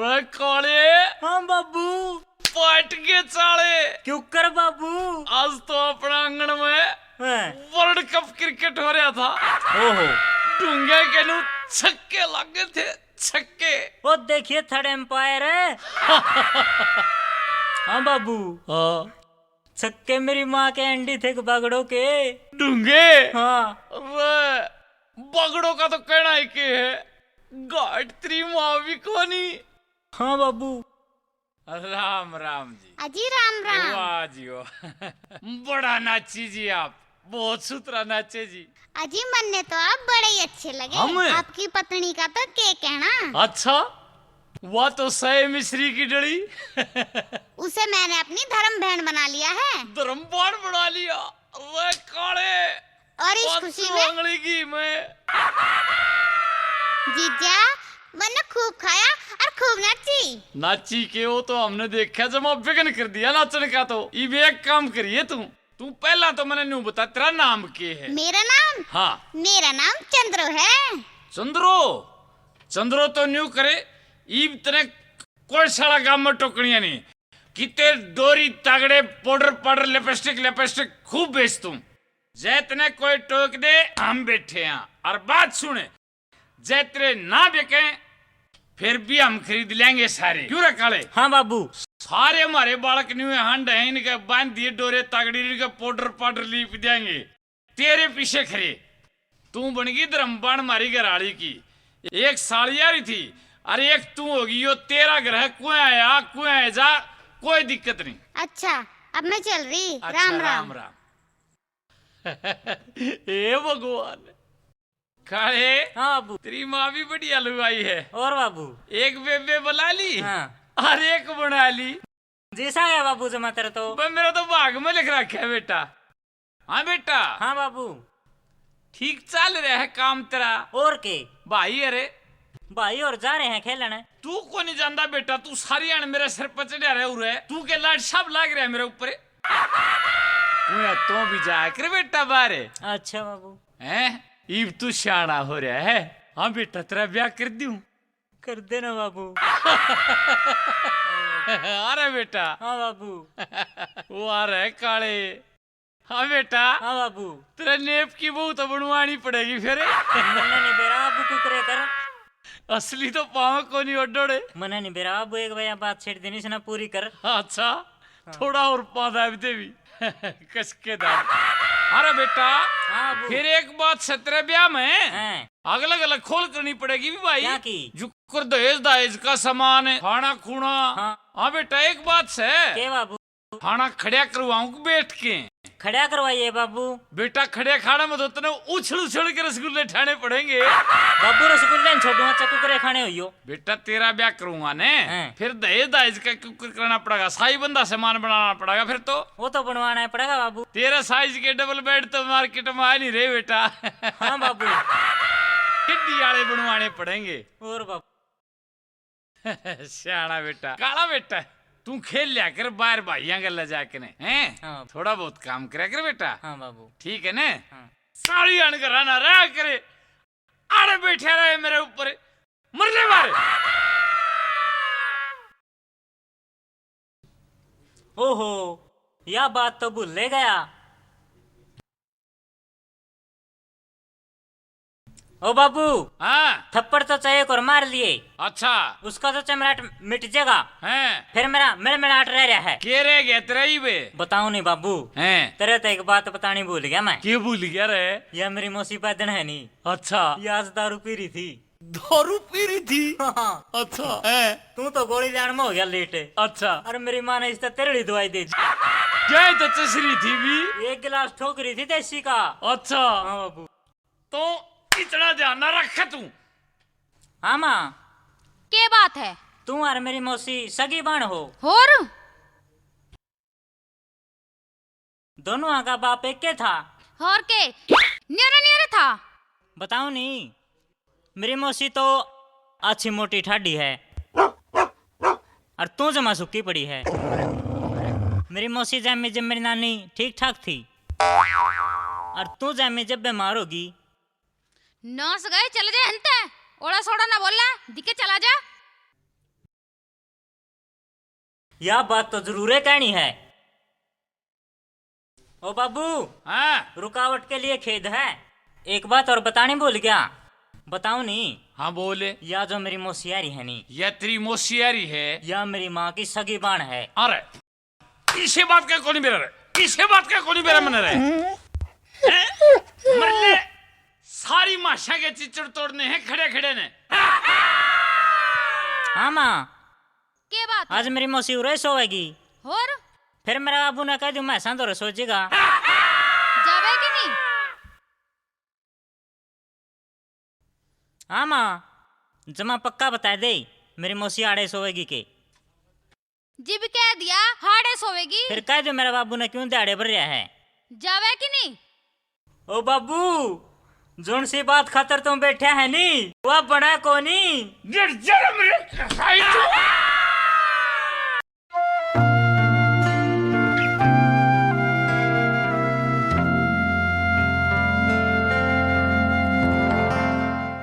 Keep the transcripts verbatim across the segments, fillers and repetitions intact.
बे काले। हाँ बाबू। पाट के चाले। क्यों कर बाबू? आज तो अपना आंगन में हैं। World Cup cricket हो रहा था। ओहो। ढूंगे के नू छक्के लगे थे, छक्के। वो देखिए third umpire है। हाँ बाबू। हाँ। छक्के मेरी माँ के अंडी थे बगड़ों के। ढूंगे? हाँ। अरे, बगड़ों का तो कहना ही के है, घाट तेरी माँ भी कोनी। हाँ बाबू। राम राम जी। अजी राम राम। वाह जी वाह। बड़ा नाची जी आप, बहुत सुथरा नाचे जी। अजी मन्ने तो आप बड़े ही अच्छे लगे। हम? आपकी पत्नी का तो के कहना। अच्छा, वह तो सै मिश्री की डली। उसे मैंने अपनी धर्म बहन बना लिया है। धर्म बहन बना लिया? अरे काले, और इस खुशी में आंगली की मैं। जीजा, मन्ने खूब खाया और खूब नाची। नाची के वो तो हमने देखा, जमा बिघन कर दिया नाचन का। तो इब एक काम करिए तू, तू पहला तो मन्ने न्यू बता, तेरा नाम के है? मेरा नाम? हाँ। मेरा नाम चंद्रो है। चंद्रो? चंद्रो तो न्यू करे, इब तने कोई साला गाम में टोकनिया नहीं। किते डोरी तगड़े पाउडर पाउडर लिपस्टिक लिपस्टिक खूब बेच तू। जै तने कोई टोक दे, हम बैठे हैं। और बात सुन, जै तेरे ना बिके, फिर भी हम खरीद लेंगे सारे। क्यों रे काले? हाँ बाबू। सारे हमारे बालक न्यू हांड हैं, इनके बांध दिए डोरे तगड़ी, इनके पाउडर पाउडर लीप देंगे। तेरे पीछे खरे, तू बन गई धर्मबान मारी घराली की। एक सालियारी थी, अरे एक तू होगी, यो तेरा घर है, कोई आया, कोई आया जा, कोई दिक्कत नहीं। अच्छा, अब मैं चल रही। अच्छा, राम राम। राम राम। हे भगवान। काले, हाँ बाबू। तेरी माँ भी बढ़िया लुगाई है। और बाबू? एक बेबे बुला ली, हाँ। और एक बना ली। जैसा है बाबू जमा तेरे तो। बे, मेरा तो भाग में लिख रखा है बेटा। हाँ बेटा। हाँ बाबू। ठीक चल रहा है काम तेरा? और के? भाई, अरे। भाई और जा रहे हैं खेलने। तू को नहीं जानता बेटा, तू सारी आन मेरे सिर पर चढ़ा रहे उरे। तू के लाड सब लाग रहा है मेरे ऊपर। तू या तो भी जाया कर बेटा बाहर। अच्छा बाबू। हैं? इब तू सियाना हो रहा है। हाँ बेटा, तेरा ब्याह कर दूं? कर देना बाबू। अरे बेटा। हाँ बाबू। वो आ रहे काले। हाँ बेटा। हाँ बाबू। तेरे नेप की बहू तो बनवानी पड़ेगी फिर। मन्ने नहीं बेरा बाबू, कुकरे कर। असली तो पावे कोनी ओडोड़े। मन्ने नहीं बेरा बाबू, एक बार बात छेड़ देनी, इसने पूरी कर। अच्छा, हाँ। थोड़ा और पादा भी देवी। कसके दाम। अरे बेटा, हाँ बाबू। फिर एक बात सतरे ब्याह में हैं। अलग अलग खोल करनी पड़ेगी भी भाई। क्या की? जुकर दहेज दाहेज का सामान है, खाना खूना। हाँ। हाँ बेटा, एक बात से। के बाबू? खाना खड़िया करवाऊं कि बैठ के? खड़िया करवाइए बाबू। बेटा, खड़िया खाने में तो तने उछल उछल के रसगुल्ले ठाने पड़ेंगे। बाबू, रसगुल्ले नहीं छोड़ूंगा, चक्कू करे खाने होइयो। बेटा, तेरा ब्याह करूंगा ने, हैं। फिर दहेज दाहेज का क्यों करना पड़ेगा? साई बंदा सामान बनाना पड़ेगा फिर तो। वो तो बनवाना ही पड़ेगा बाबू। तेरा साइज के डबल बेड तो मार्केट में आ नहीं रहे बेटा। हाँ बाबू। किड्डी वाले बनवाने पड़ेंगे। और बाबू। सियाना बेटा, काला बेटा, तू खेल लिया कर बाहर भाइयां गल्ला जाके ने, हैं? हाँ। थोड़ा बहुत काम करया कर बेटा। हाँ बाबू। ठीक है ने? हाँ। सारी अनगरा ना रहा करे, आड़े बैठा रहे मेरे ऊपर, मर ले मारे। ओहो, या बात तो भूले गया। ओ बाबू, हाँ। थप्पड़ तो चाहे एक और मार लिए। अच्छा। उसका तो चमराट मिट जाएगा। हैं। फिर मेरा मिलमिलाट रह रहा है। के रह गया तेरा ही बे? बताऊं नहीं बाबू। हैं। तेरे तो एक बात बतानी भूल गया मैं। के भूल गया रे? या मेरी मौसी पैदन है नहीं। अच्छा। या आज दारू पी रही थी। दारू पी रही थी? हाँ। अच्छा, हैं। तू तो गोली लेने में हो गया लेट। अच्छा। अरे मेरी माँ ने इस तरह तेरड़ी दवाई दे दी। क्या तो चस रही थी भी? एक गिलास ठोक रही थी देसी का। अच्छा। हाँ बाबू। तो इतना ध्यान ना रखे तू। हाँ माँ। के बात है? तू और मेरी मौसी सगी बहन हो। और? दोनों का बाप एक के था। और के? न्यारा न्यारा था। बताओ नी, मेरी मौसी तो अच्छी मोटी ठाडी है और तू जमा सुक्की पड़ी है। मेरी मौसी जैमी जब मेरी नानी ठीक ठाक थी और तू जैमी जब बीमार होगी। नास गए, चले जा हंते। ओड़ा सोड़ा ना बोला, दिखे चला जा। या बात तो जरूर है कहनी है। ओ बाबू, हाँ। रुकावट के लिए खेद है। एक बात और बतानी भूल गया। बताऊं नी? हाँ, बोल। या जो मेरी मौसी आ रही है नी, या तेरी मौसी आ रही है? या मेरी माँ की सगी बाण है। अरे, इसे बात का कोनी बेरा रे, इसे बात का कोनी बेरा मने रे। हैं? मरले, सारी माशा के चिचड़ तोड़ने हैं खड़े खड़े ने। हाँ माँ। के बात है? आज मेरी मौसी उरे सोवेगी। और? फिर मेरा बाबू ने कह दूं, मैं ऐसा तो रसोई जी का। जावे कि नहीं? हाँ माँ, जमा पक्का बता दे, मेरी मौसी आड़े सोवेगी के? जिब कह दिया, हाड़े सोवेगी। फिर कह दो, मेरे बाबू ने क्यों दिहाड़े भर रहा है? जावे कि नहीं? ओ बाबू, जोन सी बात खातर तुम बैठा है नी, वह बना कोनी। गिर जरम रे, साई तू।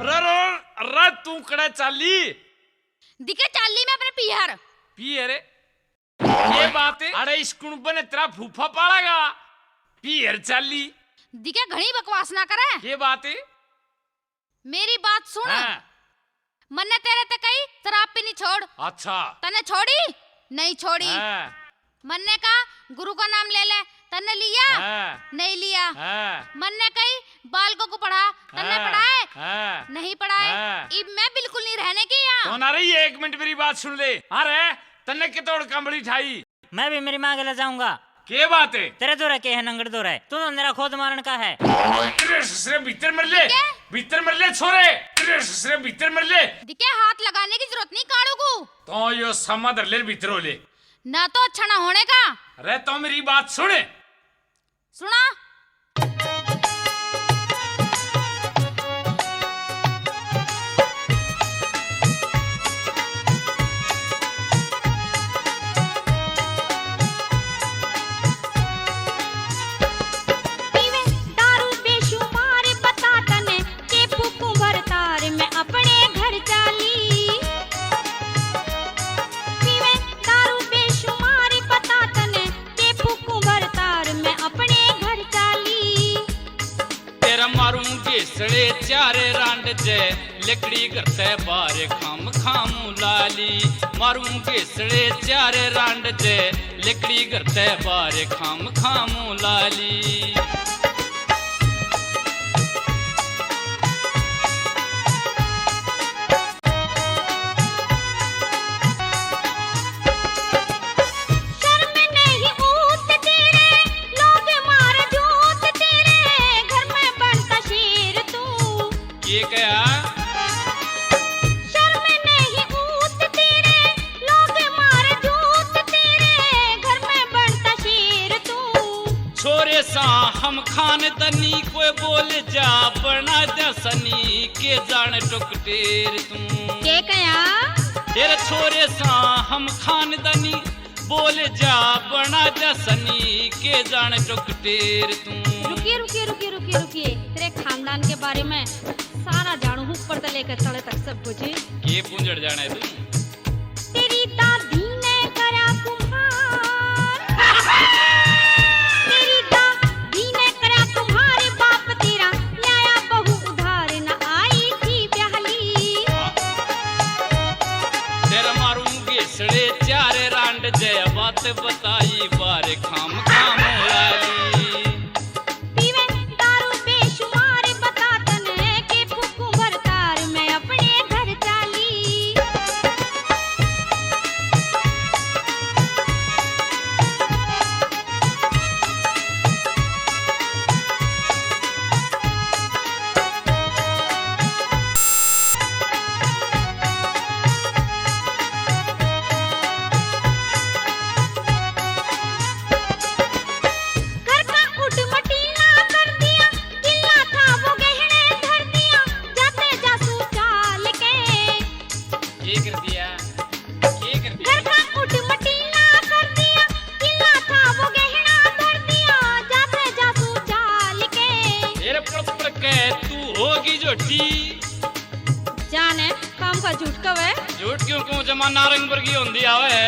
रे, रे, रे, तू कड़े चाली? दिखे चाली मैं अपने पीहर। पीहर? ये बात है? अरे, इस कुणबे ने तेरा फूफा पालेगा। पीहर चाली। दिखे घणी बकवास ना करे। ये बात है? मेरी बात सुन। हाँ। मन्ने तेरे ते कही शराब पीनी छोड़। अच्छा। तन्ने छोड़ी? नहीं छोड़ी। हाँ। मन्ने कहा गुरु का नाम ले ले, तन्ने लिया? हाँ। नहीं लिया। हाँ। मन्ने कही बालकों को पढ़ा, तन्ने हाँ। पढ़ाए? हाँ। नहीं पढ़ाए। हाँ। इब मैं बिल्कुल नहीं रहने की यहाँ। कौन आ रही है? एक मिनट मेरी बात सुन ले। अरे, तन्ने कितोड़ कंबली ठाई? मैं भी मेरी माँ के ले जाऊंगा। के बात है? तेरे धोरे के है नंगड़ धोरे? तू तो मेरा खुद मारण का है। तेरे ससुरे भीतर मर ले, क्या? भीतर मर ले छोरे, तेरे ससुरे भीतर मर ले। दिखे हाथ लगाने की जरूरत नहीं कालू को। तो यो सामा धर ले, भीतर हो ले। ना तो अच्छा ना होने का। अरे तो मेरी बात सुन। सुना। पीवे दारू बेशुमार, बता तने के फूकूं भरतार, मैं अपने घर चाली। पीवे दारू बेशुमार, बता तने के फूकूं भरतार, मैं अपने घर चाली। तेरा मारूं घेसड़े चार रांड जे, लिकड़ी घर तै बाहर खाम खाम लाली। मारूं घेसड़े चार रांड जे, लिकड़ी घर तै बाहर खाम खाम लाली। शर्म नहीं ऊत तेरे, लोग मार जूत तेरे, घर में बनता शेर तू। के कहा? शर्म नहीं ऊत तेरे, लोग मार जूत तेरे, घर में बनता शेर तू। छोरे सा हम खानदानी, कोई बोल जा बना दे सनी, के जान टुक टेर तू। के कहा? तेरे छोरे सा हम खानदानी, बोल जा बना दे सनी, के जान टुक टेर तू। रुकिए, रुकिए, रुकिए, रुकिए, रुकिए। तेरे खानदान के बारे में सारा जानू, ऊपर से लेकर तले तक सब कुछ। के पूंजड़ जाना है तू? तेरी दादी ने करा कुम्हार, तेरी दादी ने करा कुम्हार, बाप तेरा ल्याया बहू उधार, न आई थी ब्याहली। तेरे मारूं घेसड़े चार रांड जे, बात बताई बार खाम खाम लाली। पीवे दारू बेशुमार, बता तने के फूकूं भरतार, मैं अपने घर चाली। घर का उठ मटीला कर दिया, गिल्ला था वो गहने धर दिया, जाते जासू चाल के। ये कर दिया, ये कर दिया। घर का उठ मटीला कर दिया, गिल्ला था वो गहना धर दिया, जाते जासू चाल के। तेरे पड़ पड़ के तू होगी झोटी। जाने काम का झूठ कवे। झूठ क्यों कहूं, जमा नारंग वर्गी होंदी आवे।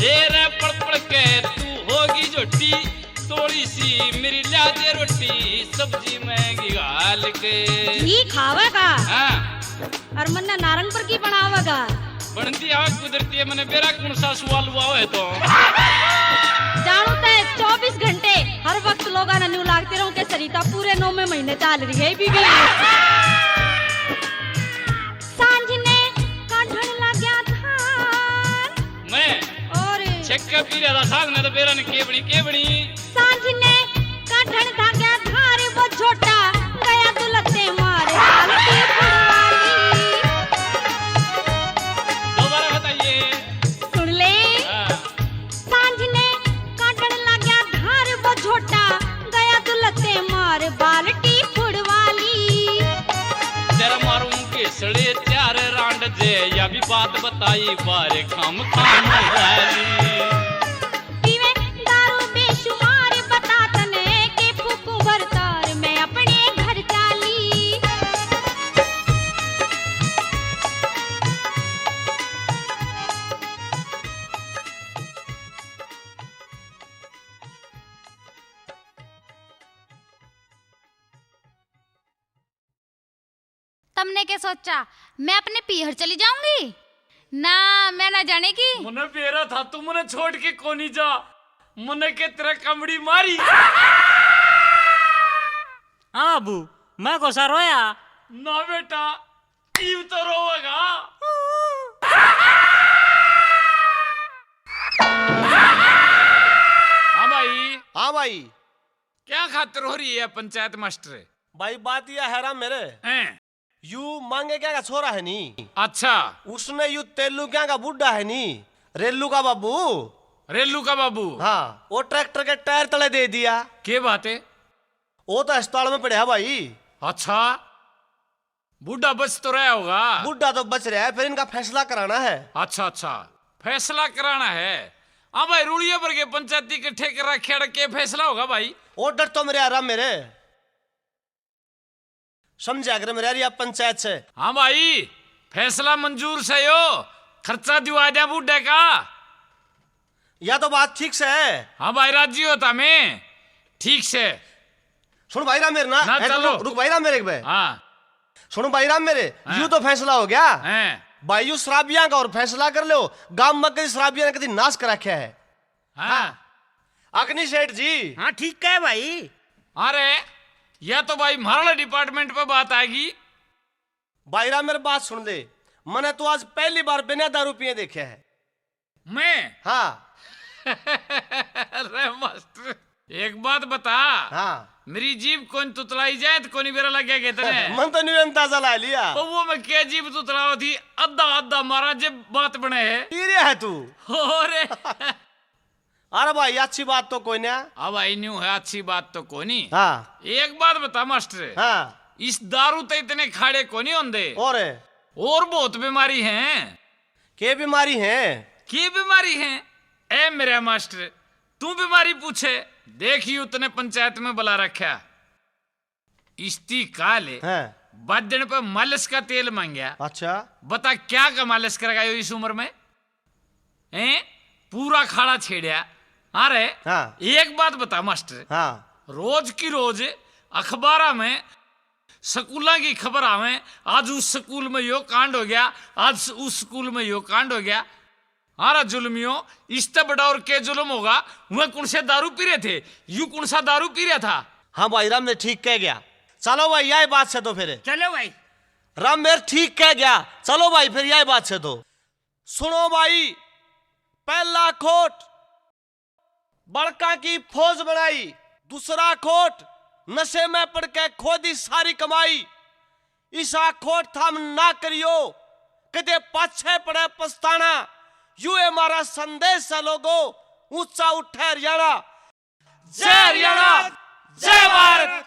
तेरे पड़ पड़ के तू होगी झोटी, थोड़ी सी मेरी ल्याजे रोटी, सब्जी महंगी घाल के। घी खावेगा। हाँ। और मन्ने नारंग पर की बनावेगा। बनती आवे कुदरती है, मने बेरा कौन सा सुवाल हुआ है तो। जानू ते चौबीस घंटे हर वक्त लोगां ने न्यू लागते रहूं के सरिता पूरे नौवें महीने चाल रही है बीबी। सांझ ने काढ़ण लाग्या धार। मैं और छक्के पी रहा था सांझ ने तो बेरा ने केवड़ी, केवड़ी। सांझ ने काढ़ण धाग्या धार वो छोटा गया दुलत्ते मार बाल्टी फुड़वाली। दोबारा बताइए। सुन ले। हाँ। सांझ ने काढ़ण लाग्या धार वो छोटा गया दुलत्ते मार बाल्टी फुड़वाली। तेरा मारूं के सड़े चार रांड जे, या भी बात बताई बारे खाम खाम वाली। पीवे दारू बेशुमार, बता तने के फूकूं भरतार, मैं अपने घर चाली। तमने के सोचा, मैं अपने पीहर चली जाऊंगी? ना, मैं ना जाने की। मने बेरा था, तू मने छोड़ के कोनी जा। मने के तेरा कमड़ी मारी। हाँ बाबू, मैं को सा रोया। ना बेटा, इब तो रोवेगा। हाँ भाई। हाँ भाई। क्या खातर हो रही है पंचायत मास्टर? भाई, बात यह है राम मेरे, हैं? यू मांगे क्या का छोरा है नी? अच्छा। उसने यू तेलू क्या का बुढ़ा है नी, रेलू का बाबू। रेलू का बाबू? हाँ, वो ट्रैक्टर के टायर तले दे दिया। के बात है? वो तो अस्पताल में पड़ा है भाई। अच्छा, बूढ़ा बच तो रहा होगा? बूढ़ा तो बच रहा है, फिर इनका फैसला कराना है। अच्छा, अच्छा, फैसला कराना है। हाँ भाई, रूलिया पर के पंचायती इकट्ठे कर रखे, अड़ के फैसला होगा भाई? ऑर्डर तो मेरे आराम मेरे, समझा कर मेरे यार, या पंचायत से। हाँ भाई, फैसला मंजूर से यो, खर्चा दिवा दिया बूढ़े का। या तो बात ठीक से है। हाँ भाई, राजी होता मैं। ठीक से। सुन भाई राम मेरे ना, ना, ए, चलो। रुक, रुक भाई राम मेरे एक बे। हाँ। सुन भाई राम मेरे, हाँ। यू तो फैसला हो गया। हैं। भाई यू शराबियां का और फैसला कर लो, गांव में कदी शराबियां ने कदी नाश कर रखा है। हाँ। हाँ। अग्नि सेठ जी। हाँ, ठीक है भाई। अरे, या तो भाई म्हारा डिपार्टमेंट पे बात आएगी। भाई राम मेरी बात सुन ले, मने तो आज पहली बार बिना दारू पिए देखे है। मैं? हाँ। अरे मास्टर, एक बात बता। हाँ। मेरी जीभ कौन तुतलाई जाए तो कोनी बेरा लग गया के तने? मन तो न्यू अंदाजा ला लिया। पौवा में के जीभ तुतलावा थी, आधा आधा मारा जे बात बने है। पी रहा है तू। और अरे भाई, अच्छी बात तो कोई ना। हाँ भाई, न्यू है, अच्छी बात तो कोनी। हाँ। एक बात बता मास्टर। हाँ। इस दारू ते इतने खाड़े कोनी होंदे। और? और बहुत बीमारी हैं। के बीमारी हैं? के बीमारी हैं? ए मेरा मास्टर, तू बीमारी पूछे? देख, यू तने पंचायत में बुला रखा। इस्ती काल हाँ। बादण पे मालिश का तेल मांग्या। अच्छा। बता क्या का मालिश करेगा यो इस उम्र में? हैं? पूरा खाड़ा छेड़या। अरे, हाँ। एक बात बता मास्टर। हाँ। रोज की रोज अखबारा में स्कूलां की खबर आवे, आज उस स्कूल में यो कांड हो गया, आज उस स्कूल में यो कांड हो गया। अरे जुल्मियों, इससे बड़ा और के जुल्म होगा? वह कौन से दारू पी रहे थे, यू कौन सा दारू पी रहा था? हाँ भाई, राम ने ठीक कह गया। चलो भाई, यही बात से तो फिर। चलो भाई। राम मेर ठीक कह गया। चलो भाई, फिर यही बात से तो। सुनो भाई, पहला खोट, बड़का की फौज बनाई। दूसरा खोट, नशे में पड़ के खो दी सारी कमाई। इसा खोट थाम ना करियो, कदे पाछे पड़े पछताना। यू है हमारा संदेश है लोगो, ऊंचा उठे हरियाणा। जय हरियाणा, जय भारत,